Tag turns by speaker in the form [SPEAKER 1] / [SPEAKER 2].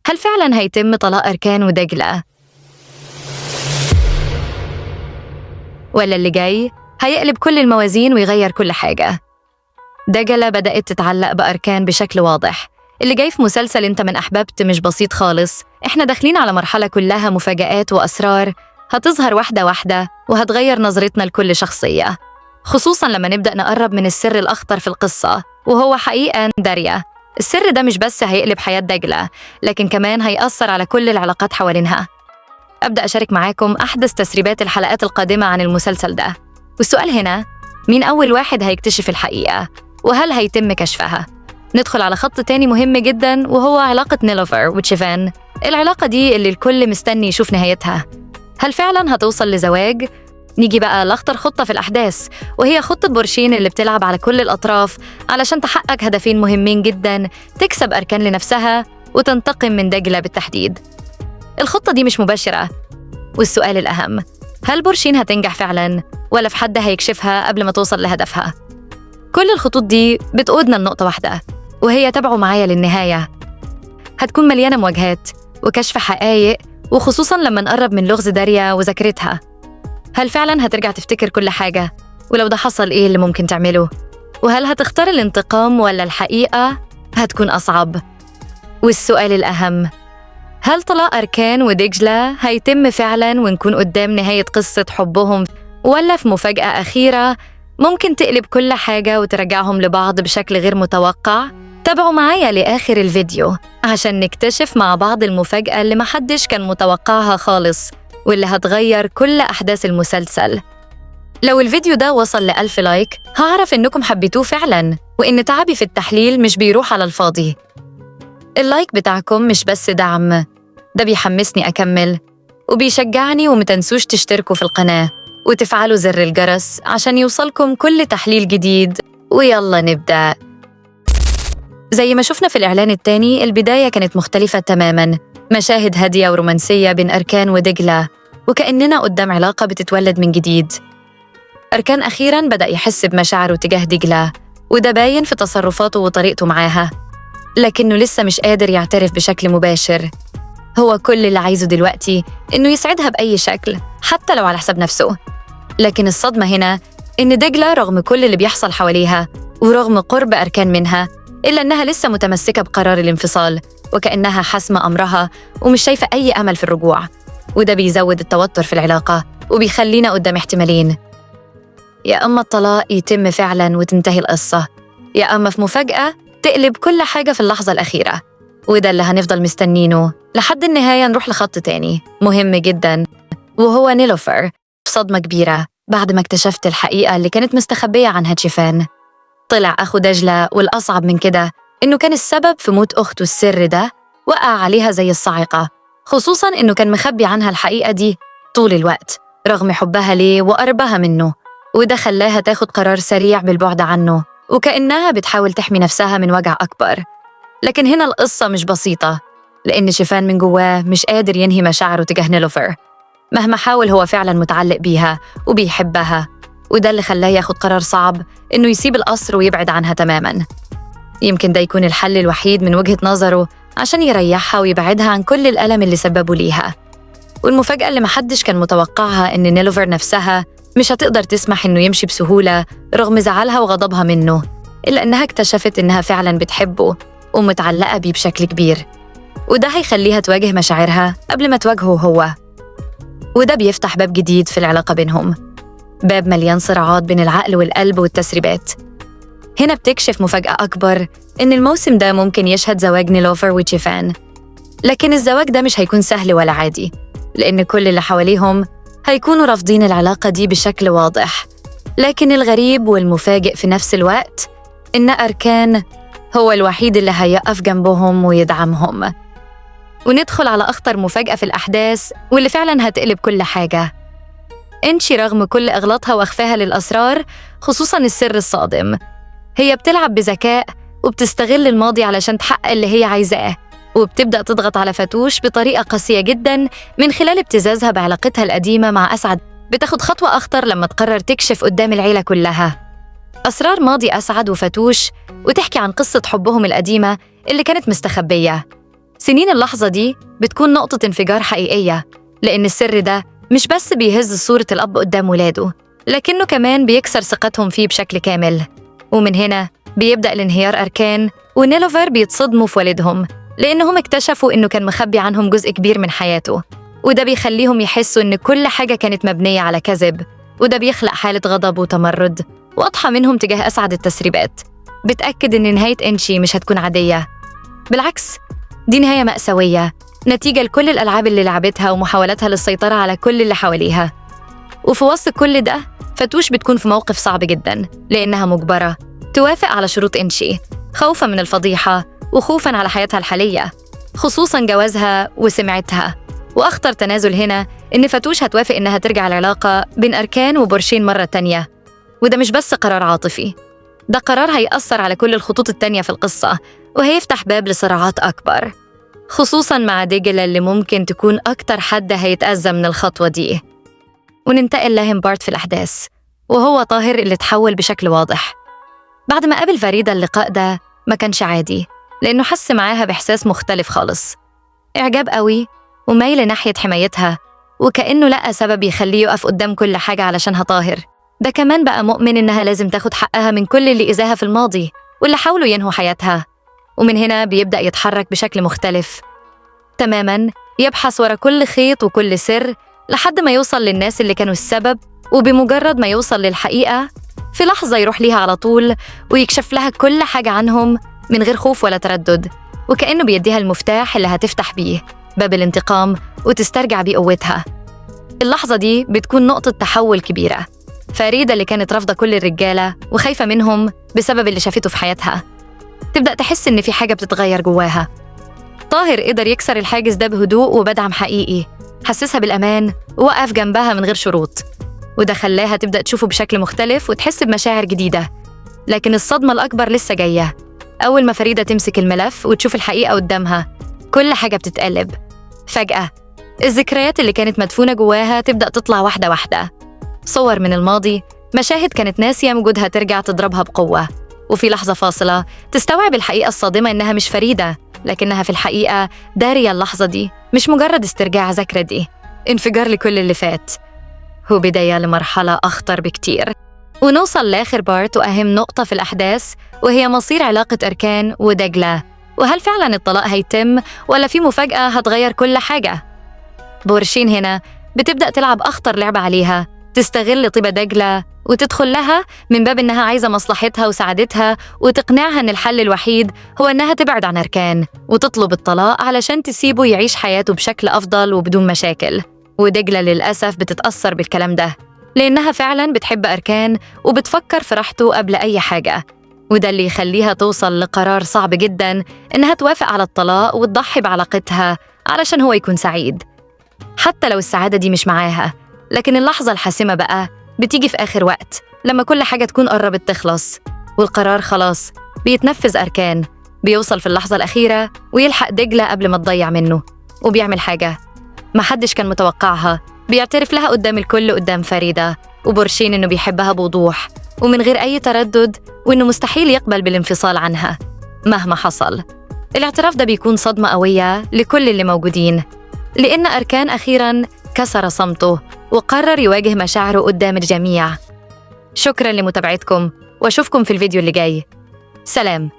[SPEAKER 1] هل فعلا هيتم طلاق أركان ودجلة؟ ولا اللي جاي هيقلب كل الموازين ويغير كل حاجة؟ دجلة بدأت تتعلق بأركان بشكل واضح. اللي جاي في مسلسل انت من أحببت مش بسيط خالص. احنا داخلين على مرحلة كلها مفاجآت وأسرار هتظهر واحدة واحدة وهتغير نظرتنا لكل شخصية، خصوصا لما نبدأ نقرب من السر الأخطر في القصة، وهو حقيقة داريا. السر ده مش بس هيقلب حياة دجلة، لكن كمان هيأثر على كل العلاقات حوالينها. أبدأ أشارك معاكم أحدث تسريبات الحلقات القادمة عن المسلسل ده، والسؤال هنا: مين أول واحد هيكتشف الحقيقة؟ وهل هيتم كشفها؟ ندخل على خط تاني مهم جدا، وهو علاقة نيلوفر وتشيفان. العلاقة دي اللي الكل مستني يشوف نهايتها. هل فعلا هتوصل لزواج؟ نيجي بقى لأخطر خطة في الأحداث، وهي خطة بورشين اللي بتلعب على كل الأطراف علشان تحقق هدفين مهمين جدا: تكسب أركان لنفسها وتنتقم من دجلة بالتحديد. الخطة دي مش مباشرة، والسؤال الأهم: هل بورشين هتنجح فعلا ولا في حد هيكشفها قبل ما توصل لهدفها؟ كل الخطوط دي بتقودنا لنقطة واحدة، وهي تابعوا معايا للنهاية. هتكون مليانة مواجهات وكشف حقائق، وخصوصا لما نقرب من لغز داريا وذاكرتها. هل فعلا هترجع تفتكر كل حاجة؟ ولو ده حصل إيه اللي ممكن تعمله؟ وهل هتختار الانتقام ولا الحقيقة هتكون أصعب؟ والسؤال الأهم: هل طلاق أركان ودجلة هيتم فعلا ونكون قدام نهاية قصة حبهم، ولا في مفاجأة أخيرة ممكن تقلب كل حاجة وترجعهم لبعض بشكل غير متوقع؟ تابعوا معايا لآخر الفيديو عشان نكتشف مع بعض المفاجأة اللي محدش كان متوقعها خالص، واللي هتغير كل أحداث المسلسل. لو الفيديو ده وصل ل1000 like هعرف إنكم حبيتوه فعلاً، وإن تعبي في التحليل مش بيروح على الفاضي. ال like بتاعكم مش بس دعم، ده بيحمسني أكمل وبيشجعني. ومتنسوش تشتركوا في القناة وتفعلوا زر الجرس عشان يوصلكم كل تحليل جديد. ويلا نبدأ. زي ما شفنا في الإعلان التاني، البداية كانت مختلفة تماماً، مشاهد هادية ورومانسية بين أركان ودجلة، وكأننا قدام علاقة بتتولد من جديد. أركان أخيراً بدأ يحس بمشاعره تجاه دجلة، وده باين في تصرفاته وطريقته معاها، لكنه لسه مش قادر يعترف بشكل مباشر. هو كل اللي عايزه دلوقتي إنه يسعدها بأي شكل، حتى لو على حساب نفسه. لكن الصدمة هنا إن دجلة رغم كل اللي بيحصل حواليها ورغم قرب أركان منها، إلا إنها لسه متمسكة بقرار الانفصال، وكأنها حاسمة أمرها ومش شايفة أي أمل في الرجوع. وده بيزود التوتر في العلاقة وبيخلينا قدام احتمالين: يا أما الطلاق يتم فعلاً وتنتهي القصة، يا أما في مفاجأة تقلب كل حاجة في اللحظة الأخيرة. وده اللي هنفضل مستنينه لحد النهاية. نروح لخط تاني مهم جداً، وهو نيلوفر. صدمة كبيرة بعد ما اكتشفت الحقيقة اللي كانت مستخبية عنها تشيفان. طلع أخو دجلة، والأصعب من كده إنه كان السبب في موت أخته. السر ده وقع عليها زي الصاعقة، خصوصاً إنه كان مخبي عنها الحقيقة دي طول الوقت رغم حبها ليه وقربها منه. وده خلاها تاخد قرار سريع بالبعد عنه، وكأنها بتحاول تحمي نفسها من وجع أكبر. لكن هنا القصة مش بسيطة، لأن شيفان من جواه مش قادر ينهي مشاعره تجاه نيلوفر. مهما حاول هو فعلاً متعلق بيها وبيحبها، وده اللي خلاه ياخد قرار صعب إنه يسيب القصر ويبعد عنها تماماً. يمكن ده يكون الحل الوحيد من وجهة نظره عشان يريحها ويبعدها عن كل الألم اللي سببه ليها. والمفاجأة اللي محدش كان متوقعها إن نيلوفر نفسها مش هتقدر تسمح إنه يمشي بسهولة رغم زعلها وغضبها منه، إلا إنها اكتشفت إنها فعلاً بتحبه ومتعلقة بيه بشكل كبير، وده هيخليها تواجه مشاعرها قبل ما تواجهه هو. وده بيفتح باب جديد في العلاقة بينهم، باب مليان صراعات بين العقل والقلب والتسريبات. هنا بتكشف مفاجأة أكبر إن الموسم ده ممكن يشهد زواج نيلوفر وتشيفان. لكن الزواج ده مش هيكون سهل ولا عادي، لأن كل اللي حواليهم هيكونوا رافضين العلاقة دي بشكل واضح. لكن الغريب والمفاجئ في نفس الوقت إن أركان هو الوحيد اللي هيقف جنبهم ويدعمهم. وندخل على أخطر مفاجأة في الأحداث واللي فعلاً هتقلب كل حاجة. إنشي رغم كل إغلاطها وإخفاها للأسرار، خصوصاً السر الصادم، هي بتلعب بذكاء وبتستغل الماضي علشان تحقق اللي هي عايزاه، وبتبدأ تضغط على فاتوش بطريقة قاسية جداً من خلال ابتزازها بعلاقتها القديمة مع أسعد. بتاخد خطوة أخطر لما تقرر تكشف قدام العيلة كلها أسرار ماضي أسعد وفاتوش، وتحكي عن قصة حبهم القديمة اللي كانت مستخبية. سنين اللحظة دي بتكون نقطة انفجار حقيقية، لأن السر ده مش بس بيهز صورة الأب قدام ولاده، لكنه كمان بيكسر ثقتهم فيه بشكل كامل. ومن هنا بيبدأ الانهيار. أركان ونيلوفر بيتصدموا في والدهم، لأنهم اكتشفوا إنه كان مخبي عنهم جزء كبير من حياته، وده بيخليهم يحسوا إن كل حاجة كانت مبنية على كذب، وده بيخلق حالة غضب وتمرد واضحة منهم تجاه أسعد. التسريبات بتأكد إن نهاية إنشي مش هتكون عادية، بالعكس دي نهاية مأساوية نتيجة لكل الألعاب اللي لعبتها ومحاولتها للسيطرة على كل اللي حواليها. وفي وسط كل ده فتوش بتكون في موقف صعب جدا، لأنها مجبرة توافق على شروط إنشي خوفا من الفضيحة وخوفا على حياتها الحالية، خصوصا جوازها وسمعتها. وأخطر تنازل هنا إن فتوش هتوافق إنها ترجع العلاقة بين أركان وبرشين مرة تانية، وده مش بس قرار عاطفي، ده قرار هيأثر على كل الخطوط التانية في القصة وهيفتح باب لصراعات أكبر، خصوصاً مع دجلة اللي ممكن تكون أكتر حد هيتأذى من الخطوة دي. وننتقل لهم part في الأحداث، وهو طاهر اللي تحول بشكل واضح بعد ما قابل فريدة. اللقاء ده ما كانش عادي، لأنه حس معاها بإحساس مختلف خالص، إعجاب قوي وميل ناحية حمايتها، وكأنه لقى سبب يخليه يقف قدام كل حاجة علشانها. طاهر ده كمان بقى مؤمن إنها لازم تاخد حقها من كل اللي إذاها في الماضي واللي حاولوا ينهوا حياتها، ومن هنا بيبدأ يتحرك بشكل مختلف تماماً، يبحث ورا كل خيط وكل سر لحد ما يوصل للناس اللي كانوا السبب. وبمجرد ما يوصل للحقيقة في لحظة يروح ليها على طول ويكشف لها كل حاجة عنهم من غير خوف ولا تردد، وكأنه بيديها المفتاح اللي هتفتح بيه باب الانتقام وتسترجع بيه قوتها. اللحظة دي بتكون نقطة تحول كبيرة. فريدة اللي كانت رافضة كل الرجالة وخايفة منهم بسبب اللي شافته في حياتها، تبدأ تحس إن في حاجة بتتغير جواها. طاهر قدر يكسر الحاجز ده بهدوء وبدعم حقيقي، حسسها بالأمان ووقف جنبها من غير شروط، وده خلاها تبدأ تشوفه بشكل مختلف وتحس بمشاعر جديدة. لكن الصدمة الأكبر لسه جاية. أول ما فريدة تمسك الملف وتشوف الحقيقة قدامها، كل حاجة بتتقلب فجأة. الذكريات اللي كانت مدفونة جواها تبدأ تطلع واحدة واحدة، صور من الماضي، مشاهد كانت ناسية وجودها ترجع تضربها بقوة. وفي لحظة فاصلة تستوعب الحقيقة الصادمة إنها مش فريدة، لكنها في الحقيقة دارية. اللحظة دي مش مجرد استرجاع ذكرى، دي انفجار لكل اللي فات، هو بداية لمرحلة أخطر بكتير. ونوصل لآخر part وأهم نقطة في الأحداث، وهي مصير علاقة أركان ودجلة، وهل فعلاً الطلاق هيتم ولا في مفاجأة هتغير كل حاجة؟ بورشين هنا بتبدأ تلعب أخطر لعبة عليها، تستغل طيبة دجلة وتدخل لها من باب إنها عايزة مصلحتها وسعادتها، وتقنعها إن الحل الوحيد هو إنها تبعد عن أركان وتطلب الطلاق علشان تسيبه يعيش حياته بشكل أفضل وبدون مشاكل. ودجلة للأسف بتتأثر بالكلام ده، لأنها فعلاً بتحب أركان وبتفكر في راحته قبل أي حاجة، وده اللي يخليها توصل لقرار صعب جداً إنها توافق على الطلاق وتضحي بعلاقتها علشان هو يكون سعيد، حتى لو السعادة دي مش معاها. لكن اللحظة الحاسمة بقى بتيجي في آخر وقت، لما كل حاجة تكون قربت تخلص والقرار خلاص بيتنفذ. أركان بيوصل في اللحظة الأخيرة ويلحق دجلة قبل ما تضيع منه، وبيعمل حاجة محدش كان متوقعها، بيعترف لها قدام الكل، قدام فريدة وبرشين، إنه بيحبها بوضوح ومن غير أي تردد، وإنه مستحيل يقبل بالانفصال عنها مهما حصل. الاعتراف ده بيكون صدمة قوية لكل اللي موجودين، لأن أركان أخيراً كسر صمته وقرر يواجه مشاعره قدام الجميع. شكراً لمتابعتكم، وأشوفكم في الفيديو اللي جاي. سلام.